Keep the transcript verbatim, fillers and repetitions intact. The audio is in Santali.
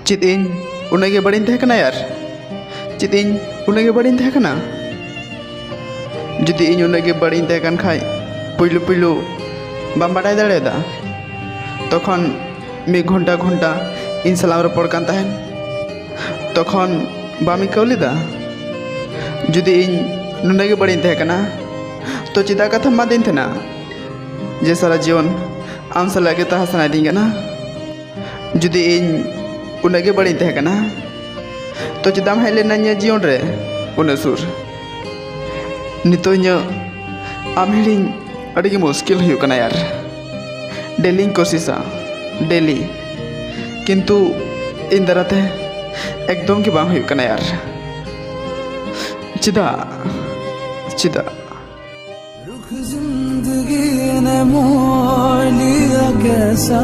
ᱪᱮᱫ ᱤᱧ ᱩᱱᱟᱹᱜ ᱜᱮ ᱵᱟᱹᱲᱤᱡ ᱤᱧ ᱛᱟᱦᱮᱸ ᱠᱟᱱᱟ ᱭᱟᱨ? ᱪᱮᱫ ᱤᱧ ᱩᱱᱟᱹᱜ ᱜᱮ ᱵᱟᱹᱲᱤᱡ ᱤᱧ ᱛᱟᱦᱮᱸ ᱠᱟᱱᱟ? ᱡᱩᱫᱤ ᱤᱧ ᱩᱱᱟᱹᱜ ᱜᱮ ᱵᱟᱹᱲᱤᱡ ᱤᱧ ᱛᱟᱦᱮᱸ ᱠᱟᱱ ᱠᱷᱟᱡ, ᱯᱩᱭᱞᱩ ᱯᱩᱭᱞᱩ ᱵᱟᱢ ᱵᱟᱰᱟᱭ ᱫᱟᱲᱮᱭᱟᱫᱟ? ᱛᱚᱠᱷᱚᱱ ᱢᱤᱫ ᱜᱷᱚᱱᱴᱟ ᱜᱷᱚᱱᱴᱟ ᱤᱧ ᱥᱟᱞᱟᱜ ᱮᱢ ᱨᱚᱯᱚᱲ ᱠᱟᱱ ᱛᱟᱦᱮᱱ, ᱛᱚᱠᱷᱚᱱ ᱵᱟᱢ ᱟᱹᱭᱠᱟᱹᱣ ᱞᱮᱫᱟ? ᱡᱩᱫᱤ ᱤᱧ ᱱᱩᱱᱟᱹᱜ ᱜᱮ ᱵᱟᱹᱲᱤᱡ ᱤᱧ ᱛᱟᱦᱮᱸ ᱠᱟᱱᱟ, ᱛᱚ ᱪᱮᱫᱟᱜ ᱠᱟᱛᱷᱟᱢ ᱮᱢᱟᱫᱤᱧ ᱛᱟᱦᱮᱱᱟ ᱡᱮ ᱥᱟᱨᱟ ᱡᱤᱭᱚᱱ ᱟᱢ ᱥᱟᱞᱟᱜ ᱜᱮ ᱛᱟᱦᱮᱸ ᱥᱟᱱᱟᱭᱮᱫᱤᱧ ᱠᱟᱱᱟ? ᱡᱩᱫᱤ ᱤᱧ ᱩᱱᱟᱹᱜ ᱜᱮ ᱵᱟᱹᱲᱤᱡ ᱤᱧ ᱛᱟᱦᱮᱸ ᱠᱟᱱᱟ, ᱛᱚ ᱪᱮᱫᱟᱜ ᱮᱢ ᱦᱮᱡ ᱞᱮᱱᱟ ᱤᱧᱟᱹᱜ ᱡᱤᱭᱚᱱ ᱨᱮ ᱩᱱᱟᱹᱜ ᱥᱩᱨ? ᱱᱤᱛᱚᱜ ᱤᱧᱟᱹᱜ ᱟᱢ ᱦᱤᱲᱤᱧ ᱟᱹᱰᱤ ᱜᱮ ᱢᱩᱥᱠᱤᱞ ᱦᱩᱭᱩᱜ ᱠᱟᱱᱟ ᱭᱟᱨ᱾ ᱰᱮᱞᱤᱧ ᱠᱳᱥᱤᱥᱟ, ᱰᱮᱞᱤ, ᱠᱤᱱᱛᱩ ᱤᱧ ᱫᱟᱨᱟᱛᱮ ᱮᱠᱫᱚᱢ ᱜᱮ ᱵᱟᱝ ᱦᱩᱭᱩᱜ ᱠᱟᱱᱟ ᱭᱟᱨ᱾ ᱪᱮᱫᱟᱜ? ᱪᱮᱫᱟᱜ? रुख जिंदगी ने मोड़ लिया कैसा,